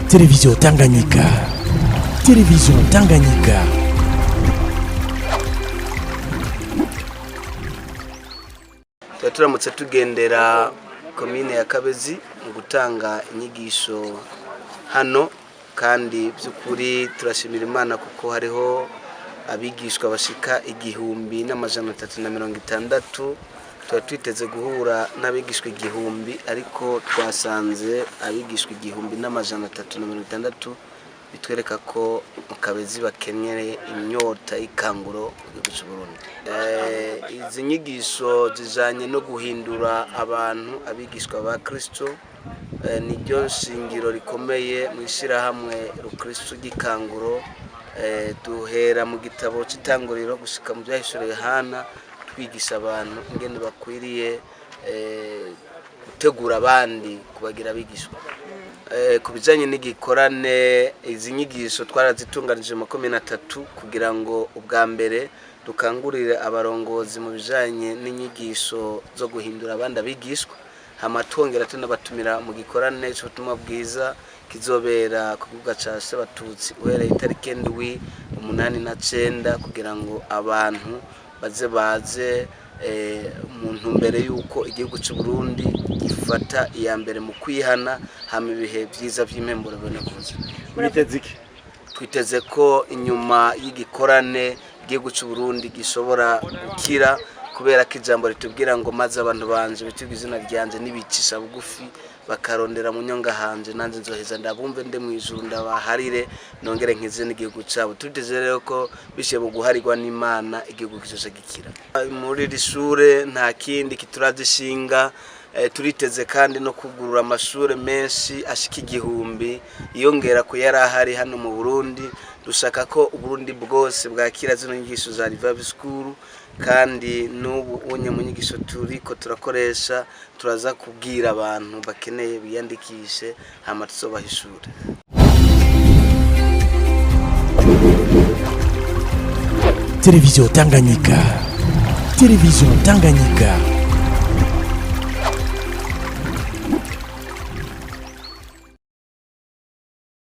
Televiziyo Tanganyika. Televiziyo Tanganyika. Tuba turamutse tugendera komine ya Kabezi mu gutanga inyigisho hano, kandi by'ukuri turashimira Imana kuko hariho abigishwa bashika 1360. Tuba twiteze guhura n'abigishwa 1000, ariko twasanze abigishwa 1360, bitwereka ko mu Kabezi bakenyeye inyota y'ikanguro mu gihugu cy'u Burundi. Izi nyigisho zijanye no guhindura abantu abigishwa ba Kristo, niryo shingiro rikomeye mu ishyirahamwe rukristo ry'ikanguro. Duhera mu gitabo cy'itanguriro gushika mu byahishuriwe Yohana, twigisha abantu ingene bakwiriye gutegura abandi kubagira abigishwa. Ku bijyanye n'igikorane, izi nyigisho twarazitunganije 23 kugira ngo ubwa mbere dukangurire abarongozi mu bijyanye n'inyigisho zo guhindura abandi abigishwa, hama twongera tunabatumira mu gikorane cy'ubutumwa bwiza kizobera ku kibuga cya Sebatutsi uhereye itariki 7, 8 na 9, kugira ngo abantu baze baze mu ntumbero y'uko igihugu cy'u Burundi gifata iya mbere mu kwihana, hama ibihe byiza by'impemburo bibone kuza. Mwiteze iki? Twiteze ko inyuma y'igikorane igihugu cy'u Burundi gishobora gukira, kubera ko ijambo ritubwira ngo maze abantu banje bitubwa izina ryanje nibicisha bugufi bakarondera mu nyonga hanje, nanjye nzoheza ndabumve nde mu ijuru, ndabaharire, nongere nkize n'igihugu cyabo. Tuteze rero ko bishe mu guharirwa n'Imana igihugu kizoca gikira. Muri iri shure nta kindi kiturazishinga. Turiteze kandi no kugurura amashure menshi ashika 1000 yongera ku yari ahari hano mu Burundi. Dushaka ko Uburundi bwose bwakira zino nyigisho za Revival School, kandi n'ubu unye mu nyigisho turiko turakoresha turaza kubwira abantu bakeneye biyandikishe, hama tuzobaha ishure. Televiziyo Tanganyika. Televiziyo Tanganyika.